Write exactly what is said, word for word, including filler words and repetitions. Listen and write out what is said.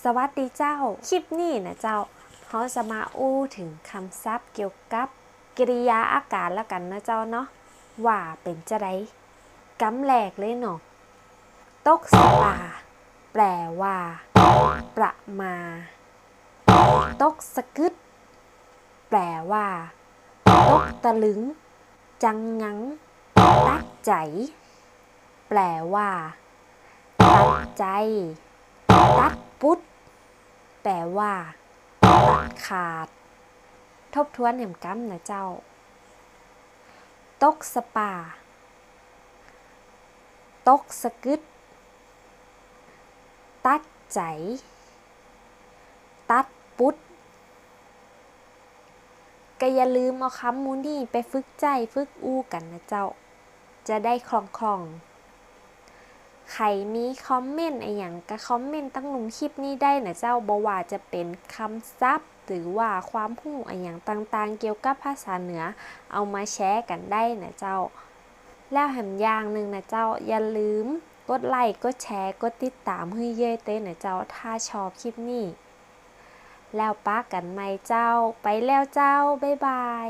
สวัสดีเจ้า คลิปนี้นะเจ้า เฮาจะมาอู้เถิงกำศัพท์เกี่ยวกับกิริยาอาการละกั๋นนะเจ้าเนาะ ว่าเป๋นจาใด กำแรกเลยเนาะ ตกสะป่า แปลว่า ประหม่า ตกสะกึด แปลว่า ตกตะลึง จังงัง ตัดใจ๋ แปลว่า ตัดใจ๋ ตัดปุด แปลว่า ตัดขาด ทบทวนแหมกำนะเจ้า ตกสะป่า ตกสะกึด ตัดใจ๋ ตัดปุด ก็อย่าลืมเอากำหมู่นี้ไปฝึกใจ๊ฝึกอู้กั๋นนะเจ้า จะได้คล่องๆ ใผมีคอมเมนต์อะหยังก็คอมเมนต์ตังลุ่มคลิปนี้ได้นะเจ้า บ่ว่าจะเป๋นกำศัพท์ หรือว่าความฮู้อะหยังต่างๆ เกี่ยวกับภาษาเหนือ เอามาแชร์กั๋นได้นะเจ้า แล้วแหมอย่างนึ่งนะเจ้า อย่าลืมกดไลก์ กดแชร์ กดติดตามหื้อเย้ยเต๊อะนะเจ้า ถ้าชอบคลิปนี้ แล้วปะกั๋นใหม่เจ้า ไปแล้วเจ้า บ๊ายบาย